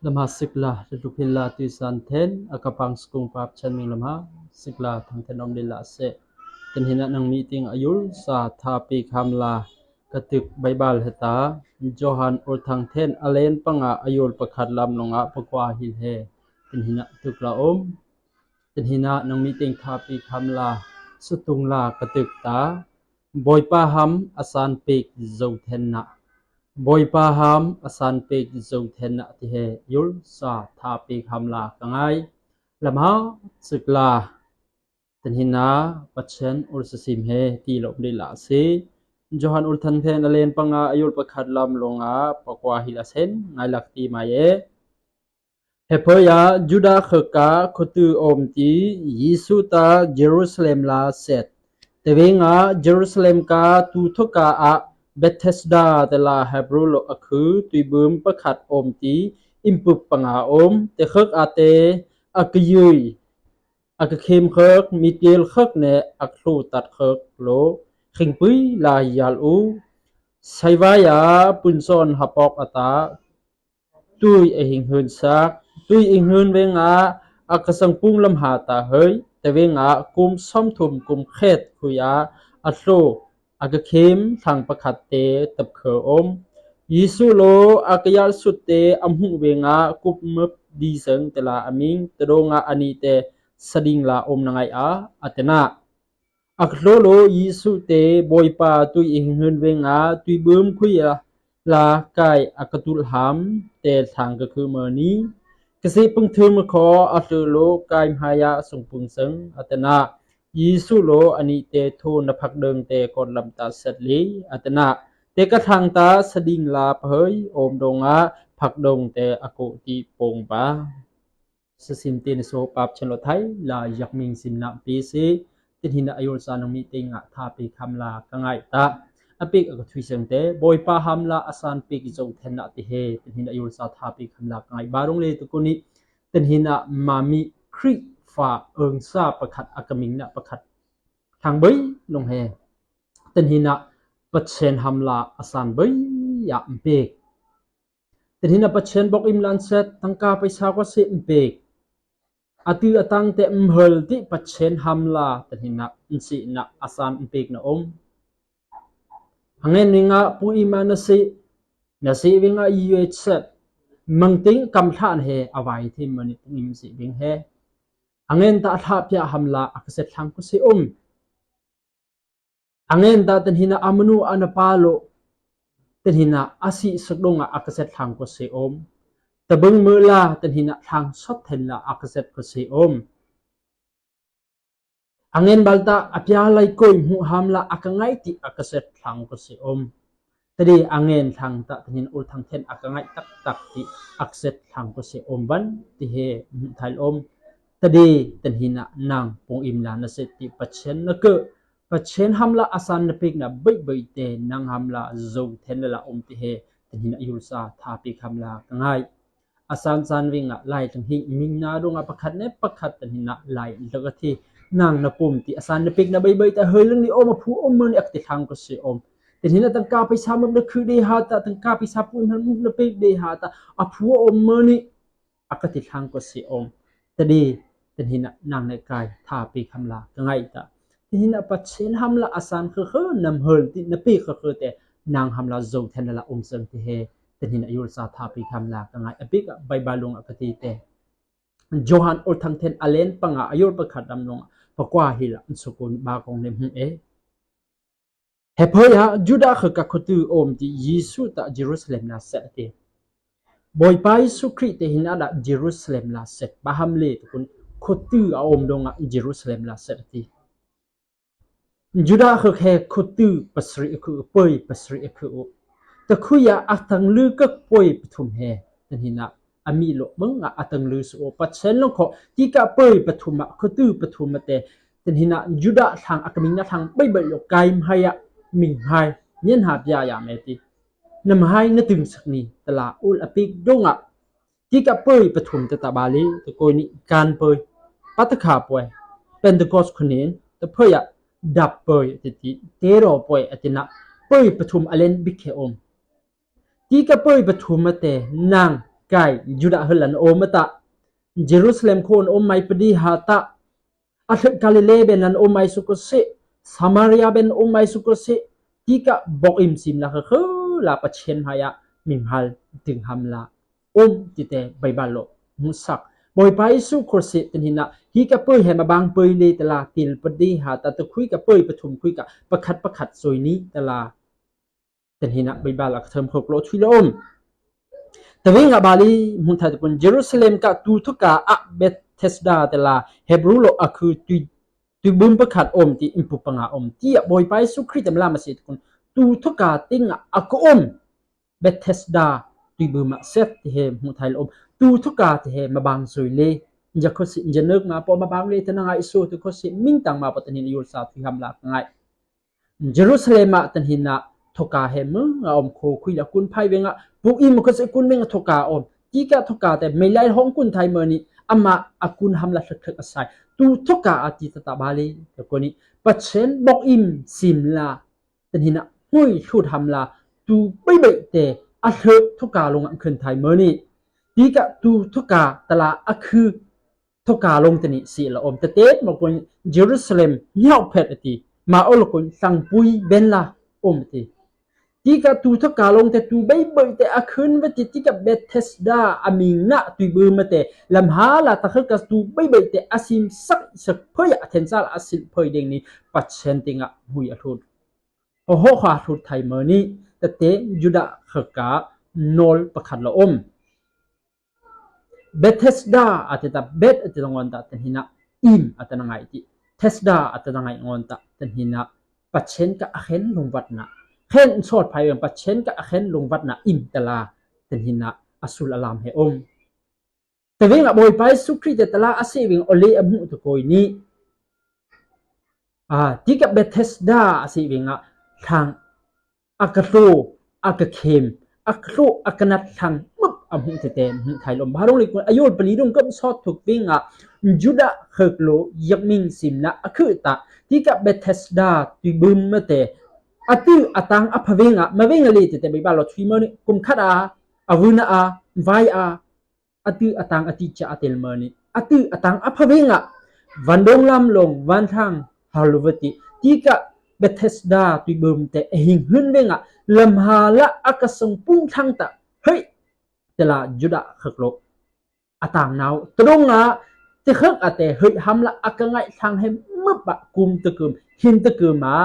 ລະມາສິກລາ ແລະ ລຸກເຫັນລາ ຕຸຍສານແທນ ອາກະປັງສະກຸງປາບ ແຊນມິງລະມາສິກລາ ທັງແທນອອມເດລາເຊ ເຕັນຫິນະ ນັງມີຕິງ ອາຍຸລສາ ທາປີຄາມລາ ກະຕຶກ ໄບບາລເຮຕາ ໂຈຮານ ໂອລທັງແທນ ອາເລນ ປະງາ ອາຍຸລປະຄັດ ລຳລົງອາ ປະກວາຫິລເຮ ເຕັນຫິນະ ຕຶກລາອົມ ເຕັນຫິນະ ນັງມີຕິງ ທາປີຄາມລາ ສະຕຸງລາ ກະຕຶກຕາ ບອຍປາຮາມ ອາສານເປກ ໂຈແທນນະ ບອຍປາຮາມ ອາສານເປກ ໂຈແທນນະ ຕິເຮ ຍຸລສາ ທາເປກ ຮາມລາ ກະງາຍ ລະມະສຶກລາ ເຕັນຫິນາ ປະເຊນ ອຸລສະຊິມເຮ ຕີລະອົມເດລາເຊ ໂຈຮານ ອຸລທັນເທນ ອາເລນ ປະງາ ອາຍຸລປະຄັດ ລຳລົງອາ ປະກວາຫິລາເຊນ ງາຍລັກຕີມາເອ ເຮເພີຍາ ຢູດາເຄີກາ ໂຄຕື້ໂອມຕີ ເຢຊູຕາ ເຢຣູຊາເລັມລາເຊັດ ເຕເວງາ ເຢຣູຊາເລັມກາ ຕູໂທກາອະ ເບເທສດາ ເຕລາ ເຮບຣູໂລອະຄື ຕຸຍບຶມປະຄັດໂອມຕີ ອິມປຶບປະງາອົມ ເຕເຄີກອາເຕ ອາກະຢູຍ ອາກະເຄມເຄີກ ມີຕຽລເຄີກແນ ອາກໂທຕັດເຄີກໂລ ເຄັງປືຍ ລາຢາລອູ ໄຊວາຍາ ປຸນຊອນ ຮະປອກອາຕາ ຕຸ້ຍ ອາຫິງເຮີນຊາກ ຕຸ້ຍ ອິງເຮີນເວງອາ ອາກະສັງປຸງ ລຳຫາຕາເຮີຍ ແຕເວງອາ ກຸມຊອມທຸມ ກຸມເຂດ ຄຸຍອາ ອາໂຕ ອາກະເຄມ ທັງປະຄັດເຕ ຕັບເຄີອົມ ເຢຊູໂລ ອາກະຍາລສຸດເຕ ອຳຫຸເວງອາ ກຸບເມິບ ດີເສິງ ເຕລາອາມິງ ຕະໂດງາ ອານີເຕ ສະດິງລາອົມ ນະໄງອາ ອາເຕນາ ອາກະໂຕໂລ ເຢຊູເຕ ບອຍປາ ຕຸ້ຍ ອິງເຮີນເວງອາ ຕຸ້ຍບຶມ ຄຸຍອາ ລາກາຍ ອາກະຕຸລຫາມ ແຕ່ທາງກະຄືເມີນີ ກະຊິປຶງທຶມມະຂໍ ອາເຕີໂລ ກາຍມະຫາຍາ ຊົງປຶງເສິງ ອາຕະນາ ເຢຊູໂລ ອານິເຕໂທ ນະຜັກເດິງແຕ່ກອນລຳຕາເຊັດລີ ອາຕະນາ ເຕກະທັງຕາ ສະດິງລາປະເຮີຍ ໂອມດົງອາ ຜັກດົງແຕ່ອາໂກຕິໂປ່ງປາ ສະຊິມຕີນະໂຊປາບເຊນໂລໄທ ລາຍັກມິງຊິມນະປີຊີ ຕິນຫິນະອາຍຸລສານັງມີຕິງອະ ທາປີຄຳລາກະງາຍຕະ ອາປິກອາກະທຸຍເຊິ່ງເຕ ບອຍປາຮາມລາອາສານປີກໂຈແທນນະຕິເຮ ຕິນຫິນະອາຍຸລສາທາປີຄຳລາກະງາຍ ບາລົງເລຕຸກຸນິ ຕິນຫິນະມາມິ ຄຣິຟາ ເອີງສາປະຄັດ ອາກະມິງນະປະຄັດ ທາງເບີຍລົງແຮ ຕິນຫິນະປະເຊນຮາມລາອາສານເບີຍຍາມເປກ ເຕັນຫິນະປະເຊນ ບົກອິມລານເຊັດ ຕັງກາໄປຊາກວາເຊມເປກ ອາຕື້ອາຕັງເຕມເຮີລຕິປະເຊນຮາມລາ ເຕັນຫິນະ ອາເຊນະ ອາຊານເປກນະອົມ ອາເງນວິງອາ ປຸງອິມມານະເຊ ນະເຊວິງອາ ອີເວເຊັດ ມັງຕິງກຳທານເຮ ອາໄວທິມມະນິ ປຸງອິມເຊວິງເຮ ອາເງນຕາທາພຽຮາມລາ ອາກະເຊັດທາງກຸເຊອົມ ອາເງນຕາເຕັນຫິນະ ອາມະນູ ອານະປາໂລ ເຕັນຫິນະ ອາຊິສະດຸງອາ ອາກະເຊັດທາງໂກເຊອົມ ຕະເບິງເມີລາ ເຕັນຫິນະ ທາງຊອດເທັນລາ ອາກະເຊັດໂກເຊອົມ ອາເງນບາລຕາ ອາພຽໄລໂກຍ ຫູຮາມລາ ອາກະໄງຕິ ອາກະເຊັດທາງໂກເຊອົມ ຕະເດ ອາເງນທາງຕະ ເຕັນຫິນະ ອຸລທາງເທັນ ອາກະໄງຕັກຕັກຕິ ອາກະເຊັດທາງໂກເຊອົມ ວັນຕິເຮ ຫູໄທລ໌ອົມ ຕະເດ ເຕັນຫິນະ ນາງ ປົງອິມລານະເສດຕິ ປະເຊນນະເກີ ປະເຊນຮາມລາອາສານນະເປກນະ ເບີຍເບີຍເຕ ນາງຮາມລາໂຈແທນລະລາອົມຕິເຮ ເຕັນຫິນະ ອາຍຸລສາທາປີຄຳລາກະງາຍ ອາສານຊານວິງອະ ລາຍຕັງຫິ ມິງນາດົງອະປະຄັດເນ ປະຄັດເຕັນຫິນະ ລາຍລະກະທີ ນາງນະປຸມຕິ ອາສານນະເປກນະ ເບີຍເບີຍເຕ ເຮີຍລຶງນິອົມ ອາພູອົມເມີນິ ອາກະຕິທາງໂກເຊອົມ ເຕັນຫິນະ ຕັງກາໄປຊາມຸກນະຄືເດຫາຕະ ຕັງກາໄປຊາປຸມນະເປກເດຫາຕະ ອາພູອົມເມີນິ ອາກະຕິທາງໂກເຊອົມ ຕະເດ ເຕັນຫິນະ ນາງນະກາຍ ທາປີຄຳລາກະໄງຕະ ເຕັນຫິນະ ປະເຊນຮາມລາອາສານເຄີເຄີ ນຳເຮີລຕິນະເປກເຄີເຄີແຕ ນາງຮາມລາໂຈແທນລະລາອົມເຊິ່ງຕິເຮ ເຕັນຫິນະ ອາຍຸລສາທາປີຄຳລາກະໄງ ອາປິກອະ ໄບບາລົງອາກະຕິແຕ ໂຈຮານ ໂອທັງເທັນ ອາເລນ ປະງາ ອາຍຸລປະຄັດດຳລົງ ປະກວາຫິລະ ອັນສະກຸນບາກອງເລັມຫຶເອ ເຮເພີຍາ ຢູດາເຄີກະ ໂຄຕື້ ໂອມຕິ ເຢຊູຕະ ເຢຣູຊາເລັມ ນາເຊັດ ເຕ ບອຍປາຍຊູຄຣິ ເຕຫິນະດາ ເຢຣູຊາເລັມ ນາເຊັດ ບາຮາມເລ ຕຸກຸນ ໂຄຕື້ ອາອົມດົງອະ ເຢຣູຊາເລັມ ນາເຊັດ ເຕ ຢູດາເຄີແຄ ໂຄຕື້ ປະສະຣິອະຄື ເປີຍ ປະສະຣິອະຄື ຕະຄຸຍາ ອາຕັງລືເກີກ ເປີຍ ປະທຸມແຮ ເຕັນຫິນະ ອາມິໂລ ເບິ່ງອາ ອາຕັງລືສຸໂອ ປະເຊນລົງເຄາະ ຕິກະເປີຍປະທຸມະ ໂຄຕື້ປະທຸມະເຕ ເຕັນຫິນະ ຢູດາທາງ ອາກະມິງນະທາງ ເບີຍເບີຍໂລ ກາຍມະຫາຍະ ມິງຫາຍ ຍຽນຫາປຽຍາເມຕິ ນຳຫາຍນະຕຶງສັກນີ ຕະລາອຸລອາປິກດົງອະ ຕິກະເປີຍປະທຸມ ຕະຕະບາລີ ຕະໂກຍນິ ການເປີຍ ປັດຕະຄາປ່ວຍ ເປັນຕະກອສ ໂຄເນນ ຕະເພີຍະ ດັບເປີຍ ອະຕິຕິ ເຕໂຣປ່ວຍ ອະຕິນະ ເປີຍປະທຸມ ອາເລນ ບິເຄອົມ ຕິກະເປີຍປະທຸມມະເຕ ນາງ ກາຍຢູດາເຮີນລັນໂອມະຕະ, ເຢຣູຊາເລັມໂຄນໂອມໄມປະດີຫາຕະ, ອາເທິກາລິເລເບັນລັນໂອມໄມສຸໂກເຊ, ສາມາເຣຍເບັນໂອມໄມສຸໂກເຊ, ຕິກະບໍກອິມຊິມລາເຄີເຄີລາປະເຊນພາຍະມິມຮາລຕຶງຮຳລາ ໂອມຕິເຕໄບບາໂລ ມຸສັກ ບອຍປາຍສຸໂຄເຊ ຕະນິນະ ຮີກະເປີຍແຮມາບາງເປີຍເລຕະລາ ຕິລປະດີຫາຕະຕະຄຸຍກະເປີຍປະທຸມຄຸຍກະປະຂັດປະຂັດໂຊຍນີຕະລາ ຕະນິນະ ໄບບາລອກກະເທີມໂຄກໂລທຸຍລະອົມ ຕະເວງອະບາລີ ມຸນໄທຕະກຸນ ເຢຣູຊາເລັມກະຕູໂທກາອະເບເທສດາຕະລາ ເຮບຣູໂລອະຄື ຕຸຍ ຕຸຍບຶມປະຂັດອົມ ຕິອິມປຸປະງາອົມ ຕິອະ ບອຍປາຍສຸຄຣິຕະມະລາມະເສຕະກຸນ ຕູໂທກາຕິງອະອາໂກອົມ ເບເທສດາ ຕຸຍບຶມມະເສຕ ຕິເຮ ມຸນໄທລະອົມ ຕູໂທກາ ຕິເຮ ມະບາງໂຊຍເລ ຢາໂຄຊິ ຢາເນີກມາ ປອມະບາງເລ ຕະນະງາຍໂຊ ຕຸໂຄຊິ ມິງຕັງມາ ປະຕະນິນອາຍຸລະສາ ທຸຍຮຳລາກະງາຍ ເຢຣູຊາເລັມ ຕະນິນະ ໂທກາເຮ ເມືອງອາອົມໂຄ ຄຸຍລະກຸນໄພເວງະ ປຸກອິມໂຄຊິ ກຸນເວງະ ໂທກາອົມ ຕິກະໂທກາ ແຕ່ໄມໄລຫ້ອງກຸນໄທເມີນີ ອາມາອາກຸນຮຳລາເຖິກເຖິກອາໄສ ຕູໂທກາອາຕິຕະຕະບາລີ ແລ້ວກໍນີ້ ປະເຊນ ບອກອິມ ຊິມລາ ຕະນິນະ ຫຸຍ ທູດຮຳລາ ຕູໄບເບີຍເຕ ອາເທີໂທກາລົງອຳເຄີນໄທເມີນີ ຕິກະ ຕູໂທກາ ຕະລາອາຄື ໂທກາລົງຕະນິ ສີລະອົມ ຕະເຕດ ມະກຸນ ເຢຣູຊາເລັມ ຍອກແພດອະຕິ ມາໂອລະກຸນ ສັງປຸຍ ເບັນລາ ອົມອະຕິ ຕິກະ ຕູໂທກາລົງ ແຕ່ຕູໄບເບີຍເຕ ອາຄືນວະຕິ ຕິກະ ເບເທສດາ ອາມິງນະ ຕຸຍບຶມມະເຕ ລຳຫາລາຕະເຄີກະ ຕູໄບເບີຍເຕ ອາຊິມ ສັກ ສັກເພີຍ ອາເທນຊາລ ອາຊິມເພີຍເດັງນີ້ ປະເຊນຕິງອະ ຫຸຍອາທູດ ໂອໂຫ ຂວາທຸດໄທເມີນີ ຕະເຕ ຢູດາ ເຄີກາ ໂນລ ປະຂັດລະອົມ ເບເທສດາ ອາເຕຕາ ເບດ ອາເຕຕາງອນຕະ ຕະນິນະ ອິມ ອາຕະນະງາຍຕິ ເທສດາ ອາຕະນະງາຍງອນຕະ ຕະນິນະ ປະເຊນກະອາເຄນລົງວັດນະ ເຄນສອດໄພເວງ ປະເຊນກະອາເຄນລົງວັດນະ ອິມຕະລາ ຕະນິນະ ອາຊູລອາລາມເຮອົມ ຕະເວງອະ ບອຍປາຍສຸຄຣິ ແຕ່ຕະລາອາເຊເວງ ອອເລອະມຸຕະໂກຍນີ ອາ ຕິກະ ເບເທສດາ ອາເຊເວງອະ ທາງ ອາກະໂຕ ອາກະເຄມ ອາກະໂຕ ອາກະນັດ ທາງ ປຶບ ອະມຸເຕເຕ ມຸໄທລົມ ບາດົງເລກຸນ ອາໂຍນ ປະລີດົງ ກຳຊອດ ທຸກເວງອະ ຢູດາ ເຄີກໂລ ຍັກມິງ ຊິມນະ ອາຄືຕະ ຕິກະ ເບເທສດາ ຕຸຍບຶມມະເຕ ອາຕື້ ອາຕັງ ອາພະເວງອະ ມະເວງອະລີ ເຕເຕ ໄບບາລອດ ທຸຍເມີນີ ກຸມຄັດອາ ອາວືນາອາ ວາຍອາ ອາຕື້ອາຕັງອາຕິຈະອາເຕລເມີນີ ອາຕື້ອາຕັງອາພະເວງອະ ວັນດົງລຳລົງ ວັນທາງ ຮາລະວະຕິ ຕິກະ ເບເທສດາ ຕຸຍບຶມເຕ ອະຫິງຫຶນເວງອະ ລຳຫາລະອາກະສົງປຸງທັງຕະ ເຮີຍ ເຕລາ ຢູດາ ເຄີກໂລ ອາຕາງນາວ ຕະດົງອາ ເຕເຄີກອາເຕ ເຮີຍ ຮຳລະ ອາກະໄງ ທາງເຮ ມຶບປະ ກຸມຕະກຶມ ຫິນຕະກຶມມາ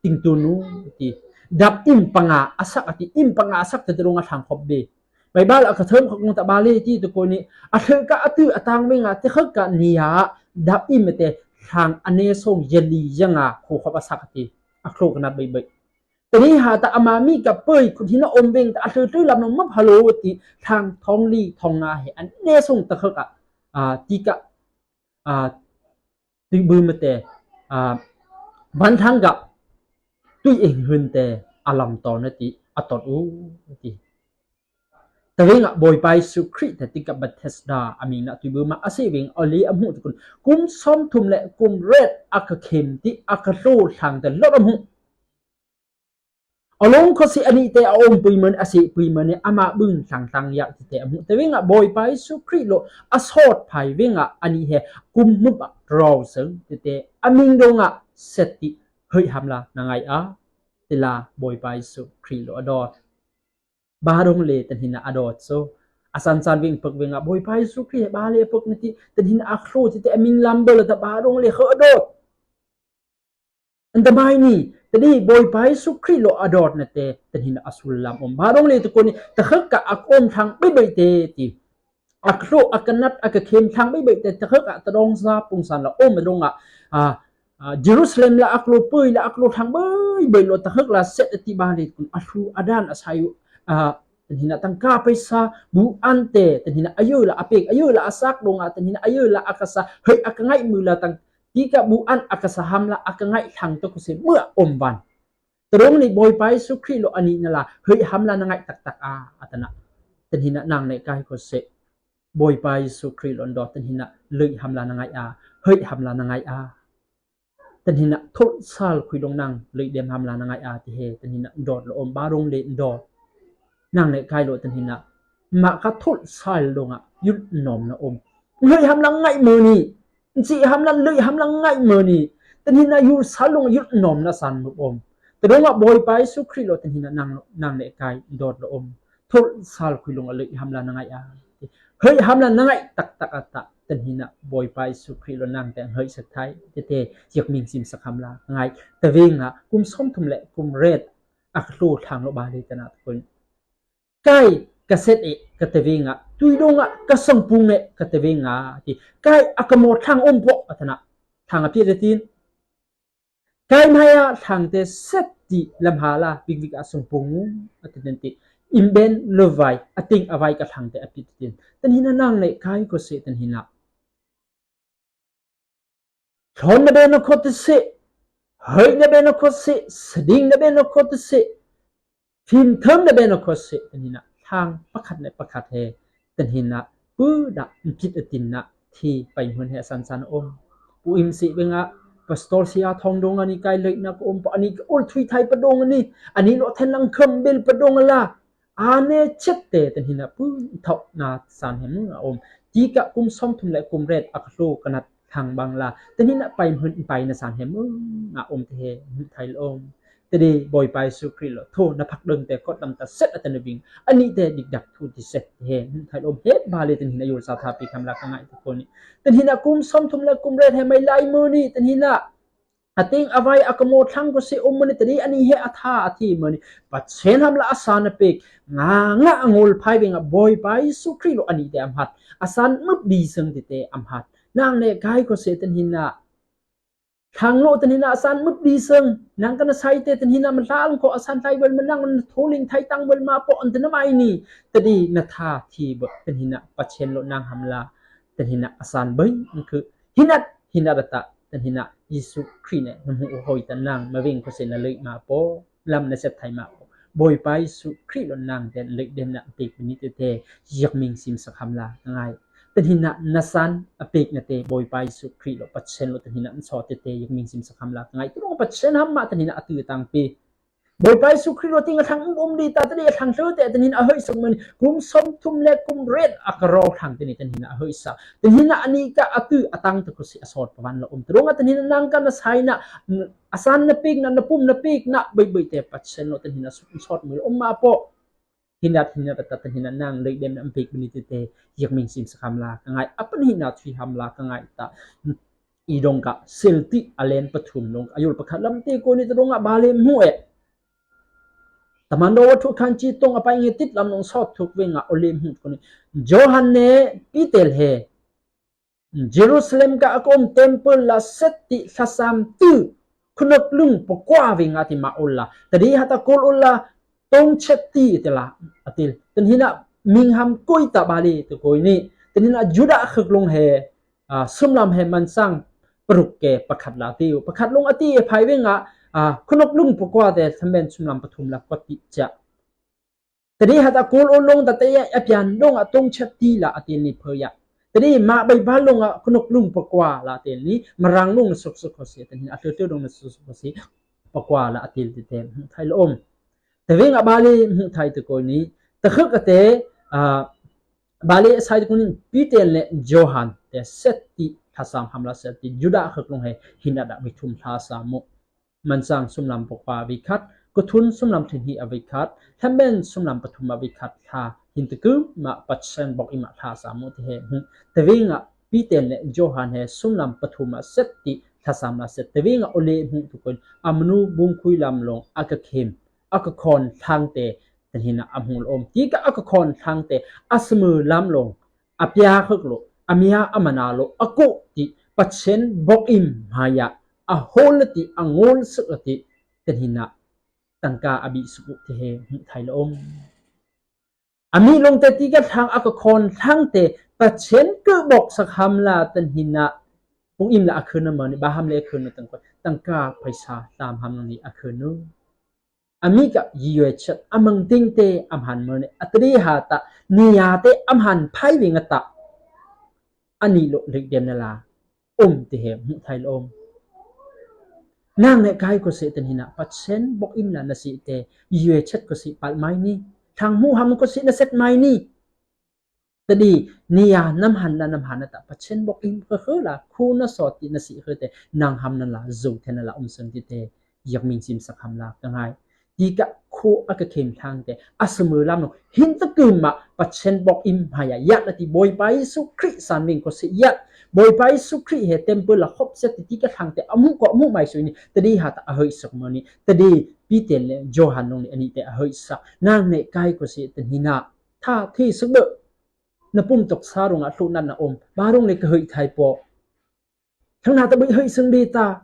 ຕິງຕູນູ ຕິ ດັບ ອິມປະງາ ອາສັກອາຕິ ອິມປະງາ ອາສັກ ເຕຕະດົງອາ ທາງຂອບເບ ໄບບາລອກກະເທີມ ຂອງຕະບາລີ ຕິຕະໂກຍນີ ອາເທີກະອາຕື້ອາຕາງເວງອາ ເຕເຄີກະນີອາ ດັບອິມເຕ ທາງອະເນສົງ ຢາລີ ຢາງາ ໂຄຂອບອາສັກອາຕິ ອາໂຄກະນັດໄບເບີຍ ຕະນີຫາຕະອາມາມີກະເປີຍ ຄຸນທິນະອົມເວງ ຕະອາເທີຕື້ລຳນົງ ມະພາໂລ ຕິ ທາງທອງລີ ທອງງາເຮ ອະເນສົງ ຕະເຄີກອາ ອາ ຕິກະ ອາ ຕຸຍບຶມມະເຕ ອາ ບັນທັງກະ ຕຸຍເອງຫຶນເຕ ອາລຳຕອນນະຕິ ອາຕອດອູ ຕິ ຕະເວງອະ ບອຍປາຍສຸຄຣິ ແຕ່ຕິກະ ເບເທສດາ ອາມິງນະ ຕຸຍບຶມມະ ອາເຊເວງ ອາເລອະມຸ ຕະກຸນ ກຸມຊອມທຸມ ແລະ ກຸມເຣດ ອາກະເຄມ ຕິ ອາກະໂຕ ທາງ ແຕ່ລອດອະມຸ ອາລົງໂຄຊິອານິເຕ ອາອົມປຸຍເມີນ ອາຊິປຸຍເມີນ ອາມາບຶງ ທັງຕັງຍະ ຕິເຕອະມຸ ຕະເວງອະ ບອຍປາຍສຸຄຣິໂລ ອາຊອດພາຍເວງອະ ອານິເຮ ກຸມມຶບອະ ເຣາເຊິ່ງ ຕິເຕ ອາມິງດົງອະ ເສດຕິ ເຮີຍ ຮຳລາ ນາງໄງອາ ຕິລາ ບອຍປາຍສຸຄຣິໂລ ອາດອດ ບາດົງເລ ຕະນິນະ ອາດອດໂຊ ອາຊານຊານເວງເປິກເວງອະ ບອຍປາຍສຸຄຣິ ບາເລເປິກນະຕິ ຕະນິນະ ອາໂຄ ຕິເຕ ອາມິງລຳເບີ ລະຕະ ບາດົງເລ ເຮີອາດອດ ອັນຕະມາຍນີ້ ຕະນີ້ ບອຍປາຍສຸຄຣິໂລ ອາດອດນະເຕ ຕະນິນະ ອາຊູລາມອົມ ບາດົງເລ ຕະໂກນນີ້ ຕະເຄີກກະອາກອມ ທາງໄບເບີຍເຕ ຕິ ອາໂຄ ອາກະນັດ ອາກະເຄມ ທາງໄບເບີຍເຕ ຕະເຄີກອະ ຕະດອງຊາ ປຸງສານລະ ອົມ ມາດົງອະ ອາ ອາ ເຢຣູຊາເລັມ ລະອາໂຄ ເປີຍ ລະອາໂຄ ທາງໄບເບີຍໂລ ຕະເຄີກລະ ເສດອະຕິບາເລ ອາທູ ອາດານ ອາຊາຍຸ ອາ ຕະນິນະ ຕັງກາ ໄປຊາ ບູອັນເຕ ຕະນິນະ ອາເຢີ ລະອາເປກ ອາເຢີ ລະອາຊາກ ດົງອາ ຕະນິນະ ອາເຢີ ລະອາກາຊາ ເຮີຍ ອາກະໄງ ມືລະຕັງ ຕິກະ ບູອັນ ອາກາສະ ຮຳລະ ອາກະໄງ ທັງໂຕໂຄເຊ ເມື່ອອົມບັນ ຕະດົງນີ້ ບອຍປາຍສຸຄຣິໂລ ອານິນະລາ ເຮີຍ ຮຳລານະໄງ ຕັກຕັກອາ ອາຕະນະ ຕະນິນະ ນາງເນກາຍໂຄເຊ ບອຍປາຍສຸຄຣິໂລ ອັນດອດ ຕະນິນະ ເລີຍ ຮຳລານະໄງອາ ເຮີຍ ຮຳລານະໄງອາ ຕະນິນະ ທົດຊາລ ຄຸຍດົງນາງ ເລີຍ ເດມ ຮຳລານະໄງອາ ຕິເຮ ຕະນິນະ ດອດລະອົມ ບາດົງເລ ດອດ ນາງເນກາຍໂລ ຕະນິນະ ມະຄະທຸດຊາຍລົງອະ ຢຸດໜອມນະອົມ ເຮີ້ຍຫຳລະໄງເມີນີ້ ຊິຫຳລະເລີຍຫຳລະໄງເມີນີ້ ຕະນິນະ ຢູຊາລົງ ຢຸດໜອມນະ ສານມຸບອົມ ຕະດົງອະ ບອຍປາຍສຸຂຣິໂລ ຕະນິນະ ນາງ ນາງເນກາຍ ດອດລະອົມ ທຸດຊາລຄຸຍລົງອະ ເລີຍຫຳລະນະໄງອາ ເຮີ້ຍຫຳລະນະໄງ ຕັກຕັກອະຕະ ຕະນິນະ ບອຍປາຍສຸຂຣິໂລ ນາງແຕ່ງເຮີ້ຍສັກໄທ ເຕເຕ ຢາກມິງຊິມສະຄຳລາ ໄງ ຕະເວງອະ ກຸມຊອມທຸມແລະ ກຸມເຣດ ອາກະໂລທາງໂລບາເລຕະນະ ທຸກຄົນ ກາຍກະເຊັດເອກະຕະເວງອະ ຕຸຍດົງອະກະສັງປຸງເອກະຕະເວງອາ ຕິກາຍອາກະໂມທັງອົມເພາະອະຕະນະ ທາງອະພິດອະຕິນ ກາຍມາຍາທາງເຕເຊັດຕິລຳຫາລາ ວິກວິກອະສັງປຸງອະຕະເຕັນຕິ ອິມເບນເລີໄວ ອະຕິງອະໄວກະທາງເຕອະພິດອະຕິນ ຕະນິນະ ນາງເນກາຍໂກເສ ຕະນິນະ ທອນນະເບນະໂຄຕະເຊ ເຮີຍນະເບນະໂຄເຊ ສະດິງນະເບນະໂຄຕະເຊ ຟິມເທີມນະເບນະໂຄເຊ ຕະນິນະ ທາງປະຄັດໃນປະຄັດແຮ ຕະນິນະ ປືດະ ມະພິດອະຕິນນະ ທີ່ໄປເຫີນແຮສັນສານອົມ ປູອິມຊິເວງອະ ປະສະໂຕເຊຍທອງດົງອານິກາຍເລີຍນະກະອົມ ປະອານິກະໂອລທຸຍໄທປະດົງອານິ ອານິໂລແທນລັງເຄີມເບນປະດົງອາລາ ອາເນເຈັດເຕ ຕະນິນະ ປຶ້ງເທົາະນາສານແຮມອາອົມ ຈີກະກຸມຊອມທຸມແລະກຸມເຣດ ອາກະໂລກະນັດທາງບັງລາ ຕະນິນະ ໄປເຫີນໄປນາສານແຮມອາອົມ ເຕເຮໄທລອມ ຕະເດ ບອຍປາຍສຸຂຣິໂລ ໂທນະພັກເດິງແຕ່ກໍດຳຕາເຊັດອະຕະນະວິງ ອານິເຕດິກດັກທູຕິເຊັດ ເຕເຮໄທລອມ ເຮບາເລ ຕະນິນະ ໂຍຊາທາປີຄຳລາກະໄງ ຕະໂກນີ ຕະນິນະ ກຸມຊອມທຸມແລະກຸມເຣດ ແຮມໄມລາຍເມີນີ ຕະນິນະ ອະຕິງອະໄວອາກະໂມທັງໂກເຊ ອົມມະນິຕະດີ ອະນິເຮອາທາອາທີມະນິ ປະເຊນຫຳລະອາສານະເປກ ງາງະອະໂງລພາຍເວງອະ ບອຍປາຍສຸຂຣິໂລ ອະນິເຕອຳຫັດ ອາສານມຶບດີເຊິ່ງຕິເຕອຳຫັດ ນາງເນກາຍໂກເຊ ຕະນິນະ ທາງໂລຕະນິນະ ອາສານມຶບດີເຊິ່ງ ນາງກະນະໄຊເຕ ຕະນິນະ ມັນລາອຳໂຄ ອາສານໄທເວີນ ມັນນາງ ມັນໂທລິງໄທຕັງເວີນ ມາເປາະອັນຕະນະໄມນີ ຕະດີນະທາທີເບີ ຕະນິນະ ປະເຊນໂລ ນາງຫຳລາ ຕະນິນະ ອາສານເບີ ມັນຄື ຫິນະ ຫິນະດະຕະ ຕະຫິນະ ເຢຊູຄຣິດ ນຳຫູໂອໂຮຍຕະນາງ ມາເວັງໂຄເຊນະເລີຍມາໂປ ລຳນະເຊັດໄທມາໂປ ບອຍປາຍສຸຂຣິດ ລອນນາງແດນເລິກເດນນະ ເປກເບນິເຕເຕ ຢາກມິງຊິມສະຄຳລາ ງ່າຍ ຕະຫິນະ ນະຊານ ອະເປກນະເຕ ບອຍປາຍສຸຂຣິດ ລອປະເຊນ ລອຕະຫິນະ ອັນຊອເຕເຕ ຢາກມິງຊິມສະຄຳລາ ງ່າຍ ຕະລົງປະເຊນ ຫຳມະ ຕະຫິນະ ອະຕື້ຕັງປີ ບອຍປາຍສຸຂຣິໂລ ຕິງອະທັງອຸມດີຕາຕະເດ ອະທັງເທີແຕະ ຕະນິນອະເຮີຍ ສົກເມີນ ກຸມສົມທຸມແລະກຸມເຣດ ອາກະໂຣທັງຕະນິ ຕະນິນະເຮີຍສາ ຕະນິນະ ອະນີກະອະຕື້ອະຕັງຕະກຸຊິ ອະສອດປະວັນລະອົມ ຕະລົງອະຕະນິນະ ນາງກະນະໄຊນະ ອາສານນະປີກນະ ນະປຸມນະປີກນະ ເບີຍເບີຍແຕະ ປະເຊນໂລ ຕະນິນະ ສຸກສອດມືລະອົມມາເປາະ ຫິນະ ຫິນະຕະຕະ ຕະຫິນະ ນາງເລີຍເດມນະ ອຳເພກເບນິເຕເຕ ຢາກມິງຊິມສະຄຳລາ ກະງ່າຍ ອະປະນິນະ ທຸຍຫຳລາ ກະງ່າຍຕະ ອີດົງກະ ເຊລຕິ ອາແລນ ປະທຸມ ລົງ ອາຍຸລະປະຄາດ ລຳເຕໂກນິ ຕະດົງອະ ບາເລມຫູເອ ຕະມານໂດວັດຖຸຄັນຈີຕົງອະໄປເງຕິດລຳນົງຊອດທຸກເວງະ ໂອເລມຫູໂກນິ ໂຈຮັນເນ ປີເຕລເຮ ເຢຣູຊາເລັມກະອາກົມເຕັມເປິນລະເສດຕິທະສາມຕື້ ຄຸນອກລຶງປະກວາເວງາຕິມາໂອລາ ຕະດີຫະຕະໂກລໂອລາ ຕົງເຊດຕິເຕລາອາຕິລ ຕະນິນະ ມິງຫຳກຸຍຕະບາລີຕະໂກຍນີ ຕະນິນະ ຢູດາເຄີກລົງແຮ ອາ ຊຸມລຳແຮມັນສັງ ປະລຸກແກປະຄັດລາຕິວ ປະຄັດລົງອາຕິເອພາຍເວງາ ອາ ຄຸນອກລຶງປະກວາແຕ່ທຳແບນຊຸມລຳປະທຸມລະກວດຕິຈະ ຕະດີຫະຕະໂກນໂອລົງຕະເຕຍອະປຽນລົງອະຕົງເຊດຕິລະອະເຕນນິເພີຍະ ຕະດີມະໃບບານລົງອະຄຸນົກລຸງປະກວາລະອະເຕນນິ ມະຣັງລົງນະສຸກສຸກໂຄເຊ ຕະດີອະເຕີເຕີລົງນະສຸກສຸກໂຄເຊ ປະກວາລະອະເຕນຕິເຕນຫຸໄທລະອົມ ຕະເວງອະບາລີຫຸໄທຕະໂກຍນີ ຕະເຄີກອະເຕ ອາ ບາລີອະໄຊຕະໂກຍນີ ປີເຕນເລໂຈຮັນ ແຕ່ເຊດຕິທະສາມຫຳລະເຊດຕິ ຢູດາເຄີກລົງໃຫ້ ຫິນອະດະວິທຸມທາສາມຸ ມັນສັງສຸມລຳປະຄວາວິຄັດ ກຸທຸນສຸມລຳທິນຫິອະວິຄັດ ແຮມແບນສຸມລຳປະທຸມອະວິຄັດ ທາຫິນຕະກຶມມະປັດເຊນ ບອກອິມະທາສາມຸຕິເຮ ຕະເວງະ ປີເຕນ ແລະ ໂຈຮານແຮ ສຸມລຳປະທຸມອະເສດຕິ ທາສາມລະເສດ ຕະເວງະ ໂອເລ ຫຸທຸກຄົນ ອະມະນູ ບຸງຄຸຍລຳລົງ ອາກະເຂັມ ອາກະຄອນ ທາງເຕ ຕະຫິນະ ອຳຫູລະອົມ ຕີກະ ອາກະຄອນ ທາງເຕ ອາສະເໝີ ລຳລົງ ອາປຽເຄີກໂລ ອາເມຍ ອາມະນາໂລ ອາໂກຕິ ປັດເຊນ ບອກອິມ ມາຍະ ອະໂຫລະຕິ ອະໂງລະສະກະຕິ ຕະຫິນະ ຕັງກາ ອະບິສຸກຸ ເທເຮ ຫຸໄທລະອົມ ອາມິລົງເຕຕິກະທາງ ອາກະຄອນ ທາງເຕ ປັດເຊນ ເກີບອກສະຄຳລາ ຕະຫິນະ ປຸງອິມລະອາເຄີນນະເມີນິ ບາຮຳເລເຄີນນະຕັງກອນ ຕັງກາ ໄພຊາ ຕາມຮຳນອງນີ້ ອາເຄີນນະ ອາມິກະ ຢູເອເຊດ ອາມັງຕິງເຕ ອຳຫັນເມີເນ ອາຕະດີຫາຕະ ນິຍາເຕ ອຳຫັນໄພເວງະຕະ ອານິໂລເລັກເດມນະລາ ອົມເຕເຮ ຫຸໄທລະອົມ ນາງເນກາຍໂກເສ ຕະຫິນະ ປັດເຊນ ບອກອິມລະນະຊິເຕ ຢູເອເຊດ ໂກເສ ປັດໄມນີ ທາງຫູຫຳໂກເສ ນະເຊັດໄມນີ Tadi, nia namhan na namhan na ta, pachen bok im ke he la, khu na so ti na si he te, nang ham nan la, zo te na la, um sen ti te, yak ming sim sak ham la, ka ngai. Ti ka khu a ka khem thang te, a se me lam no, hin ta kym ma, pachen bok im ha ya, yat la ti boi pa Yesu Kri san ming ko se yat, boi pa Yesu Kri he temple la khop se ti ti ka thang te, amu ko amu mai su ni, tadi ha ta a hoi sak ma ni, tadi Peter le Johan nong ni ani te a hoi sak, nang ne kai ko se te ni na, tha thi sak be. Na pum tok sa rung a thlu nan na um. Ba rung le ka hoi thai po. Thang na ta bui hoi sung di ta.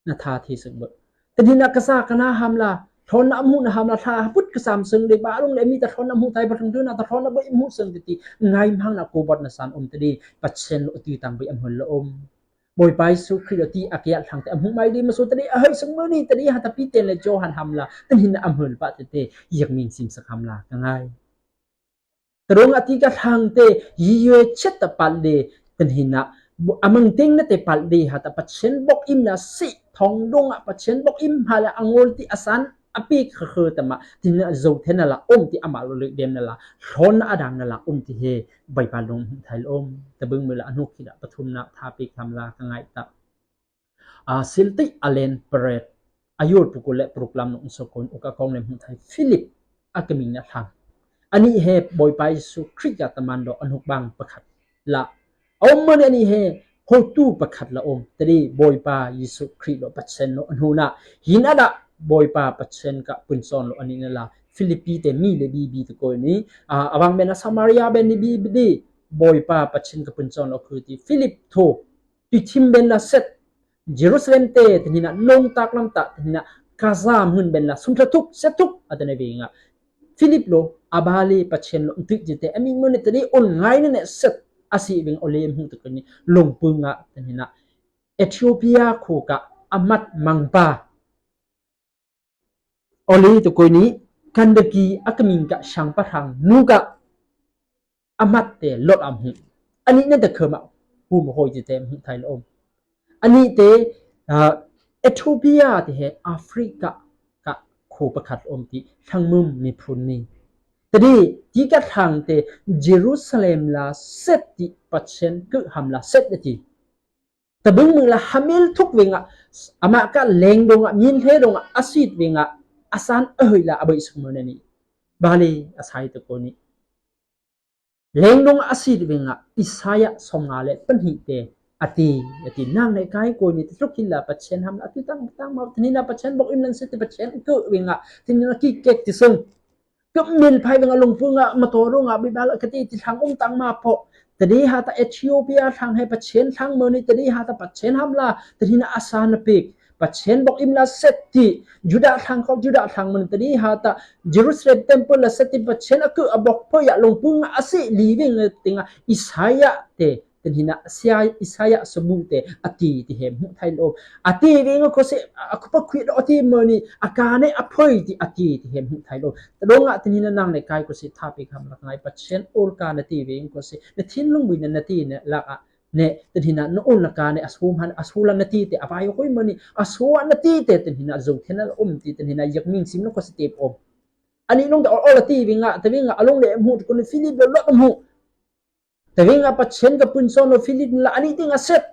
Na tha thi sung bơ. Tadi na ka sa ka na ham la. Thon na amu na ham la tha put ka sam sung di ba rung le mi ta thon na amu thai ba thang tu na ta thon na bui amu sung di ti. Ngai mhang na ko bot na san um tadi. Pachen lo ti tang bui am hol lo um. Boi pa Yesu Kri ti a kiat thang te amu mai di ma su tadi a hoi sung mo ni tadi ha ta Peter le Johan ham la. Tadi na am hol pa te te. Yak ming sim sak ham la ka ngai. Tadong ati ka thang te, yi yue chet ta pal de, ten hina, amang ting na te pal de, ha ta pachen bok im na si, thong dong a pachen bok im ha la angol ti asan, api ka khe ta ma, ti na zo te na la om ti ama lo le dem na la, thon na adang na la om ti he, bai pa long thai lo om, ta bung me la anu ki da pathum na tha pi kam la ka ngai ta. A, Silti Alen Peret, a yul pukul le program nung sokon uka kong le hmutai Philip a keming na thang. Ani he boi pa Yesu Kri ka tamando anuk bang pakat la. Om mani ani he hotu pakat la om. Tadi boi pa Yesu Kri lo pachen lo anu na. Hin ada boi pa pachen ka punson lo ani na la. Filipi te mi le bi bi te ko ni. A, awang bena Samaria ben ni bi bi di. Boi pa pachen ka punson lo kuti Philip to. Ti thim ben la set Jerusalem te, te hina nong tak lam ta, te hina Gaza mun ben la sum ta tuk, set tuk, a te ne vinga. Philip lo, abali pachen lo, ntik jite, ami mone te di on ngai ne set, asi ving ole mu te koni, long punga, te hina Ethiopia ko ka amat mangpa. Oli to koi ni, kandaki a keming ka shang pathang nuka amat te lot am hu. Ani ne te kema hu mo hoi te te hu thai lo om. Ani te, ah, Ethiopia te he Africa ka ko pakat om ti thang mum mi phun ni. Tadi ti ka thang te Jerusalem la set ti pachen ke ham la set ti. Tabung mung la hamil thuk vinga, ama ka leng donga, nyin the donga, asit vinga, asan ahoi la abai sumana ni. Bali asai to koni. Leng donga asit vinga, Isaiah somnga le panhi te, ati, ati nang ne kai koni, te thuk hila pachen ham, ati tang, tang ma, tani na pachen bok im lan sit pachen ke vinga, tani na ki kek ti sung. Ka mil phai venga long punga ma to ronga bi bal ka ti ti thang um tang ma po. Tadi ha ta Ethiopia thang he pachen thang moni tadi ha ta pachen ham la tadi na asan na pik. Pachen bok im la set ti. Juda thang ko Juda thang moni tadi ha ta Jerusalem temple la set ti pachen aku abok po ya long punga asi living tinga Isaiah te. Ten hina Isaiah, Isaiah sabu te ati ti hem hu thai lo. Ati vinga ko se aku pa kwi do ati moni akane aphoi ti ati ti hem hu thai lo. Tadonga ten hina nang ne kai ko se tha pi kham lak ngai pachen ol ka na ti vinga ko se na thin lung bui na na ti ne lak a ne ten hina no ol na ka ne asu han asu la na ti te apai ko moni asu na ti te ten hina zo thena lo um ti ten hina yak ming sim no ko se te om. Ani long te ol ol ti vinga te vinga along le mu ko ne Philip lo lo mu. Te vinga pachen ka punson lo Philip la ani ting aset.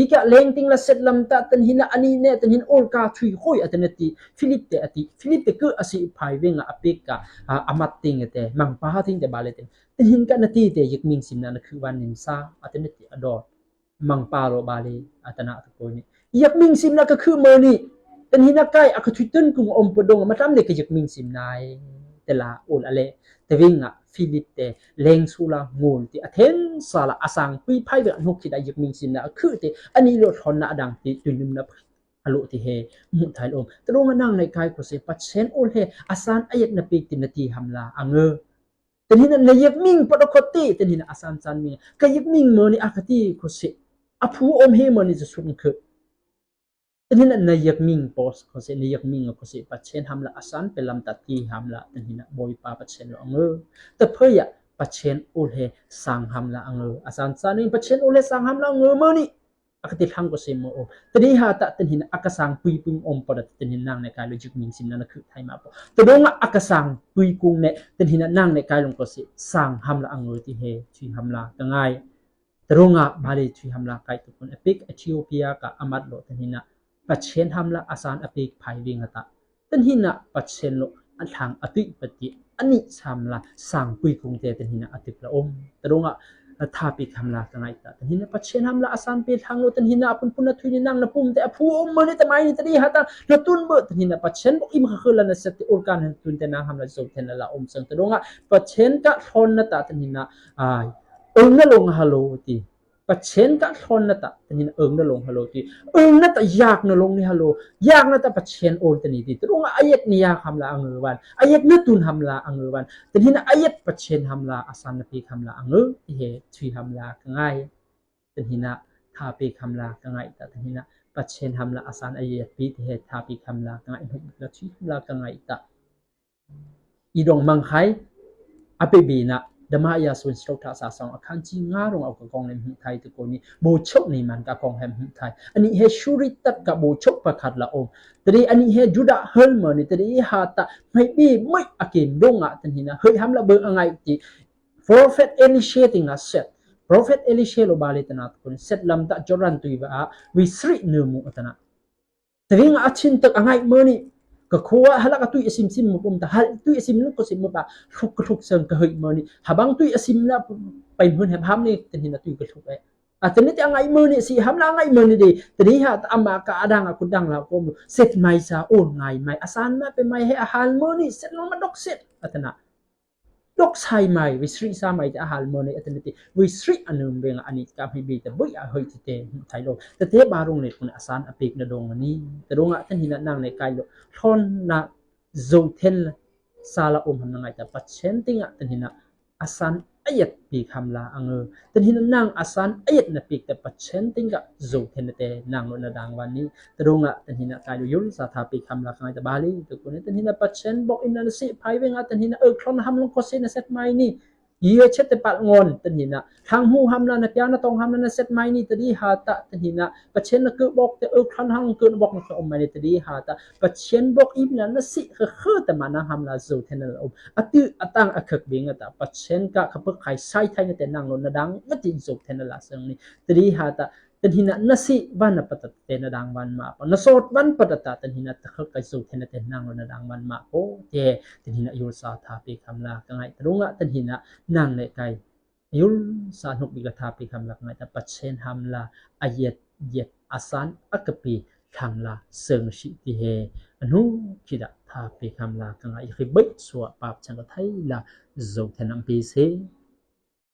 Ika leng ting la set lam ta ten hina ani ne ten hin ol ka thui khoi aten ati. Philip te ati. Philip te ku asi phai vinga apik ka, a, amat ting te mangpa ting te bale te. Ten hin ka nati te yak ming sim na na ku wan nim sa aten ati adot. Mangpa lo bale atana to koni. Yak ming sim na ka ku moni. Ten hina kai aka thui ten kung om podong matam ne ka yak ming sim nai. Te la ol ale. Te vinga Philip te leng sula ngol ti athen sala asang pui phai ve anhuk ti da yak ming sim na khu te ani lo thon na adang ti tuinum na alo ti he mu thai lo. Te lo nang nai kai ko se pachen ol he asan ayat na pik ti na ti ham la ange. Te ni na yak ming pa do ko ti te ni na asan san ming ka yak ming mo ni akati ko se apu om he mo ni sum khu. Tadi na, na yak ming pos ko se, na yak ming ko se pachen ham la asan pe lam tati ham la, tadi na boi pa pachen lo ange. Ta phe ya pachen ul he sang ham la ange. Asan sa ni pachen ul he sang ham la ange mo ni. ອາກະຕິທັງກໍເສມໂອມ ຕະດີຫາຕະ ຕະນິນະ ອາກະສັງປຸຍປຸງອົມປະດາ ຕະນິນະ ນາງໃນກາຍໂລຈິກມິງ ຊິມນານະຄືໄທມາປະ ຕະດົງອະ ອາກະສັງປຸຍກຸງແນ ຕະນິນະ ນາງໃນກາຍລົງກໍເສ ສັງຫຳລະອະເງີ ຕິເຮ ທຸຍຫຳລາກະງາຍ ຕະດົງອະ ບາລີ ທຸຍຫຳລາກາຍ ຕຸກຄົນ ອາປິກ ເອທິໂອເປຍ ກະອາມັດໂລ ຕະນິນະ ປະເຊນຫຳລາ ອາສານ ອາປິກ ໄພວິງຫະຕະ ຕະນິນະ ປະເຊນໂລ ອະທັງ ອະຕິປະຕິ ອະນິສາມລາ ສັງປຸຍກຸງເຕ ຕະນິນະ ອະຕິກລະອົມ ຕະດົງອະ ທາປິກຫຳລາກະງາຍຕະ ຕະນິນະ ປະເຊນຫຳລາ ອາສານເປທັງໂລ ຕະນິນະ ອະພຸນພຸນນະ ທຸຍນິນາງນະປຸມເຕ ອະພູອົມເມີນິຕະໄມນິ ຕະດີຫາຕະ ນະຕຸນເບີ ຕະນິນະ ປະເຊນບົກອິມຄະຄືລະນະເສດ ໂອລການ ນະຕຸນເຕ ນາງຫຳລາ ໂຊເທນລະ ອົມເຊິ່ງ ຕະດົງອະ ປະເຊນກະທັອນນະຕະ ຕະນິນະ ອາ ເອິງນະລົງຫະໂລຕິ ປະເຊນກະທັອນນະຕະ ຕະນິນະ ເອິງນະລົງຫະໂລຕິ ເອິງນະຕະ ຢາກນະລົງນິຫະໂລ ຢາກນະຕະ ປະເຊນໂອນຕະນິຕິ ຕະດົງອາເຢັດນິຍາກຫຳລາອະເງີວັນ ອາເຢັດນະຕຸນຫຳລາອະເງີວັນ ຕະນິນະ ອາເຢັດປະເຊນຫຳລາ ອາສານນະປິກຫຳລາອະເງີ ຕິເຮ ທຸຍຫຳລາກະງາຍ ຕະນິນະ ທາປິກຫຳລາກະງາຍຕະ ຕະນິນະ ປະເຊນຫຳລາ ອາສານອາເຢັດປິ ຕິເຮ ທາປິກຫຳລາກະງາຍ ຫຸບລະ ທຸຍຫຳລາກະງາຍຕະ ອີດົງມັງໄຄ ອາເປບີນະ ດະມາຢາສຸນ ສະໂຕທະ ສາສອງ ອາຄານຈີງາລົງ ອາກະກອງເລັມຫຶໄທ ຕະໂກນີ ໂບໂຊນີມັນ ກະກອງເລັມຫຶໄທ ອານິເຮຊູຣິຕັດ ກະໂບໂຊປະຄັດລະອົມ ຕະເດ ອານິເຮຢູດາ ເຮີລເມີນີ ຕະເດ ຫາຕະ ໄມບີ ໄມອາເກມດົງອະ ຕະນິນະ ເຮີຍຫຳລະເບີອາໄງຕິ ໂປຣເຟດເອລີເຊຍ ຕິງນະ ເຊັດ ໂປຣເຟດເອລີເຊຍ ໂລບາເລຕະນາ ຕະໂກນ ເຊັດລຳຕະ ຈໍຣັນ ຕຸຍວາ ວິສຣິ ເນີມຸ ອະຕະນະ ຕະວິງອາຊິນຕຶກອາໄງເມີນີ ກະໂຄວະຫະລະກະຕຸຍອາຊິມຊິມມຸປະ ອຸມຕະຫະຕຸຍອາຊິມລຸກກະຊິມມຸປະ ທຸກກະທຸກເຊິ່ງກະເຮີຍເມີນີ ຫະບັງຕຸຍອາຊິມລະ ໄປເຮືອນແຮມຮາມນີ ຕະນິນະ ຕຸຍກະທຸກແອ ອາຕະນິຕິອາໄງເມີນີ ຊິຫຳລາໄງເມີນີເດ ຕະດີຫາຕະອາມາກະອາດັງອາກຸດດັງລາໂກມ ເຊັດໄມຊາ ໂອນໄງໄມ ອາສານມາເປໄມ ເຮອາຫານເມີນີ ເຊັດລອງມາດົກເຊັດ ອາຕະນະ ດົກໄຊໄມ ວິສຣິຊາໄມ ຕະອາຫານເມີນີ ອາຕະນິຕິ ວິສຣິອະເນີມເວງ ອານິກະ ເພບີ ຕະບຸຍ ອາເຮີຍ ຕິເຕ ໄທໂລ ຕະເຕ ບາລຸງເນດ ຄຸນອາສານອາປິກນະດົງມະນີ ຕະດົງອະ ຕະນິນະ ນາງໃນກາຍໂລ ທອນນະ ໂຈເທັນ ສາລາອົມຫຳນາງໄງຕະ ປະເຊນຕິງອະ ຕະນິນະ ອາສານອາເຢັດປີກຫຳລາອະເງີ ຕະນິນະ ນາງອາສານອາເຢັດນະປີກຕະ ປະເຊນຕິງກະ ໂຈເທັນນະເຕ ນາງໂນນະດາງວັນນີ ຕະດົງອະ ຕະນິນະ ກາຍໂລ ຍຸນສາທາປີກຫຳລາກະໄງຕະ ບາລີ ຕະກຸນ ຕະນິນະ ປະເຊນ ບົກອິມນານະຊິ ໄພເວງອະ ຕະນິນະ ເອີຄລອນຫຳລົງໂຄເຊນະ ເຊັດໄມນີ ເຢເຊັດຕະປາດງອນ ຕະຫີນະ ທັງຫູຫຳລານະ ປຽນະຕອງຫຳລານະ ເຊັດໄມນີ ຕະດີຫາຕະ ຕະຫີນະ ປະເຊນນະ ເກີບອກ ແຕ່ເອີຄລັນຫັງເກີນບອກນະ ອອມໄມນີ ຕະດີຫາຕະ ປະເຊນບອກ ອີບນານະ ຊິ ເຄີເຄີ ຕະມານະ ຫຳລາ ໂຈເທັນນະ ອອມ ອະຕື່ ອະຕັງ ອະເຄີກ ເບງ ອະຕະ ປະເຊນກະ ຂະເພິກ ໄຂ ໄຊໄທນະ ແຕ່ນາງໂລນະດັງ ມະຕິ ໂຈເທັນນະ ລະເຊິ່ງນີ ຕະດີຫາຕະ ຕະຫີນະ ນະ ຊິ ວານະ ປະຕະ ເຕນະ ດັງວັນມາ ປະ ນະ ໂສດ ວັນ ປະຕະຕະ ຕະຫີນະ ຕະເຄີກ ໄກ ໂຈເທັນນະ ແຕ່ນາງໂລນະດັງວັນມາ ໂອເຈ ຕະຫີນະ ຢູລສາທາ ເປຄຳລາ ກະໄງ ຕະລຸງ ອະ ຕະຫີນະ ນາງ ເນໄກ ຍຸນສານຸກບິກະທາ ເປຄຳລັກ ໄງຕະ ປະເຊນຫຳລາ ອາເຢັດ ເຢັດ ອາສານ ອາກະປີ ທັງລາ ເຊີງຊິຕິເຮ ອະນຸຄິດະທາ ເປຄຳລາ ກະໄງ ຍາຄີ ເບັຍ ສົວະ ປາບ ສັງກະໄທລາ ໂຈແທນ ອຳເປເຊ